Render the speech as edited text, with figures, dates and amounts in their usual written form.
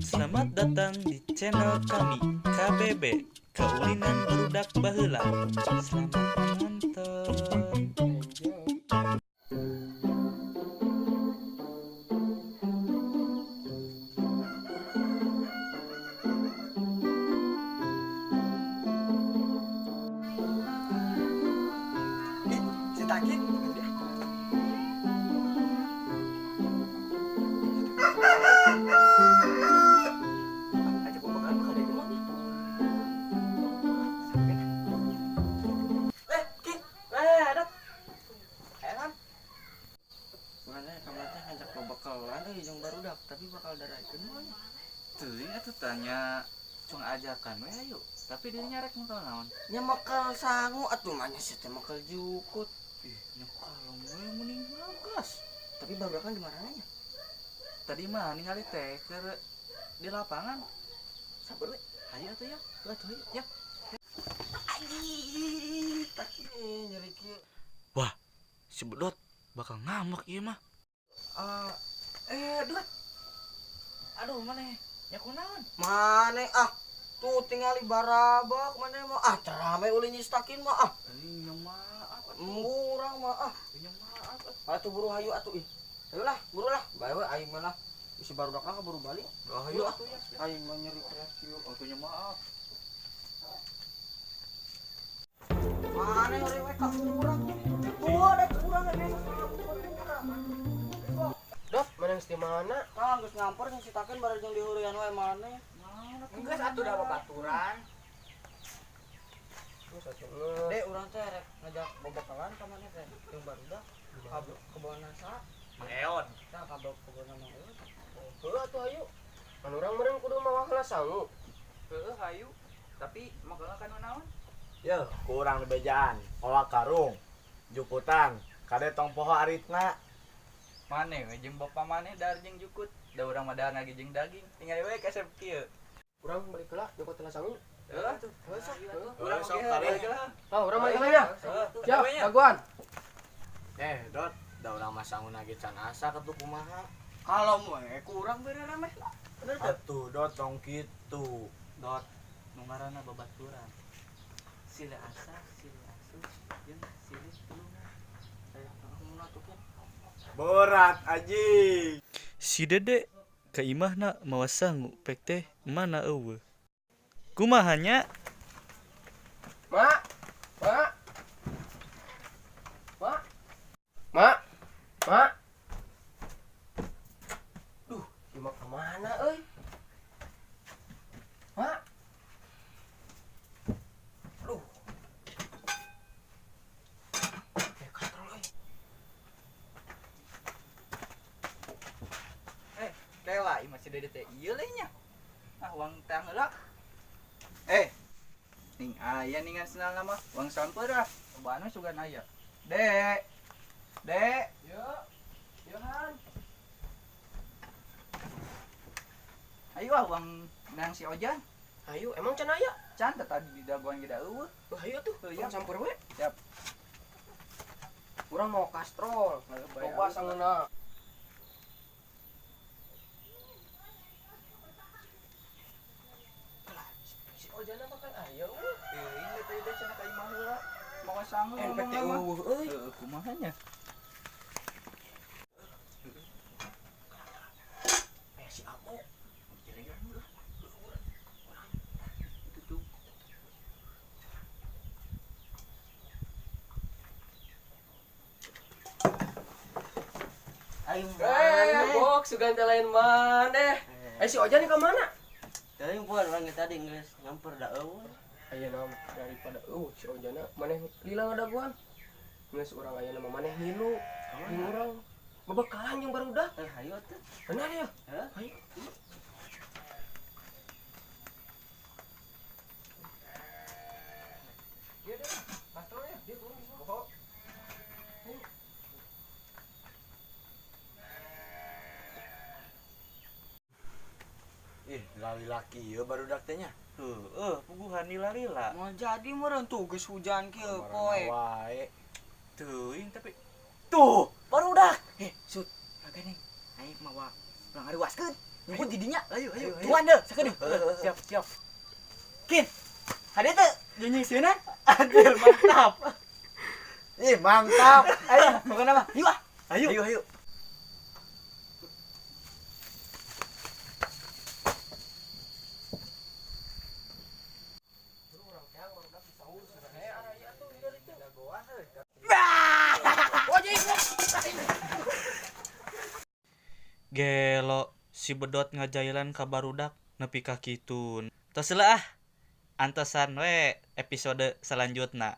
Selamat datang di channel kami, KBB, Kaulinan Barudak Baheula. Selamat menonton. Ih, si Takin. Ajak bakalan bakal dari mana? Eh, Ki. Eh, ada. Heran. Mana kamu teh ngajak bakalan euy jeung barudak, tapi bakal daraikeun mah. Teuing atuh tanya cung ajakan we ayo. Tapi dirinya rek makal naon? Nya makal sangu atuh mah nya sia teh makal jukut. Ih, nya kalong we mending bagas. Tapi barudak kan di mana nya? Tadi mah ningali teh keur di lapangan. Sabar we. Hayu atuh ya. Atuh hayu. Ya. Ai, Takin nyeri kieu. Wah, si Bedot bakal ngambek ieu mah. Ah, Dot. Aduh, maneh? Nya kunaon? Mane ah. Tuh tingali barabak mane mah ah terame ulin nyistakin mah ah. Nya maaf atuh. Murang mah ah. Nya maaf atuh. Atuh buru hayu atuh ih. Ayolah, buru lah. Bae we aing mah lah. Isi barudak lah keburu balik. Hayu atuh ya. Aing mah nyeri keras kieu. Atuh nya maaf. Mane we we ka urang. Tuh ada kurang ada kurang. Dot, mana geus di mana? Tah geus nyampur jeung si Takin bare jeung diheureuyan we mane. Geus atuh da babaturan. Geus atuh geus. Dek urang teh rek ngajak bebekalan ka maneh teh jeung barudak ka kebon sa. Mang Eon. Tah ka kebon Mang Eon. Heuh atuh hayu. Kan urang meureun kudu mawa heula sangu. Heeh, hayu. Tapi makalna kana naon? Yeuh, kurang bejaan, olah karung, jukutan, kade tong poho aritna. Maneh we jeung bapa maneh dahar jeung jukut. Da urang mah dahar lagi jeung daging. Tinggal we kasep kieu. Urang balik heula jukut heula sangu. Heeh atuh. Heuh sok. Heuh. Urang Sok, oge kade. balik heula. Oh, urang balik heula nya. Heeh. Siap, jagoan. Eh, Dot, da urang mah sanguna ge can asa ketu kumaha. Kalau we kurang bere remeh lah. Bener teh. Atuh, Dot, tong kitu. Dot, nu ngaranna babaturan. Silih asah, silih asuh, jeung silih tulungan. Eh, mun atuh Kin. Berat anjing. Si Dede ka imahna mawa sangu pek teh mana eueuh. Kumaha nya? Mak. Mak. Mak. Mak. Mak. Duh, si mak kemana euy? Mak. Duh. Eh, katrol euy. Eh, kela imah si Dede teh ieu leuh nya. Ah, uang tang heula. Eh, ning aya ningan senal mah, uang sampeur ah. Cobaan we sugan aya. Dek. Dek. Yo. Yo Han. Ayo ah uang nang si Ojan. Ayo, emang can aya? Can teh tadi di dagoan ge da eueuh. Oh, ayo tuh, Heuh, ya. urang sampeur we. Siap. Urang mau kastrol. Heuh, bae Coba alus. sanguna. Alah, si Ojana bakal aya eueuh. Teuing teh tadi teh cenah ka imah heula. Mawa sangu NPT ngomongna mah. eueuh euy. Heueuh, kumaha nya? Eh si Amo. Itu tuh. Aing Eh, bok sugan teh lain maneh. Eh si Ojan ka mana? Teuing puan urang ge tadi geus nyamper da eueuh. Ayeuna daripada eueuh si Ojana maneh lila ngadaguan. Geus urang ayeuna mah maneh ngilu. Jeung urang bebekalan jeung barudak. Eh, hayu atuh. Benar ya? Heuh. Ayo. Dia deh, kastrol ya, dia turun di sana. Ayo. Ih, lali-laki ieu barudak teh nya. Heeh, puguhan lila-lila. Moal jadi meureun tuh geus hujan kieu poe. Wae. Teuing tapi tuh, barudak. Eh, sut, kagak neng. Aing mawa ulang ngariwaskeun. Nyumput di dinya. Ayo, ayo. Tuan deh, sakedeung. Siap, siap. Kin. Hade teu jeung nyingsieunan? Anjir, mantap. Ih, mantap. Ayo, pokoknya mah. Yuk ah. Ayo, ayo, ayo. Gelo si bedot ngajailan ka barudak nepi ka kitu. Tos heula ah. Antosan we episode selanjutna.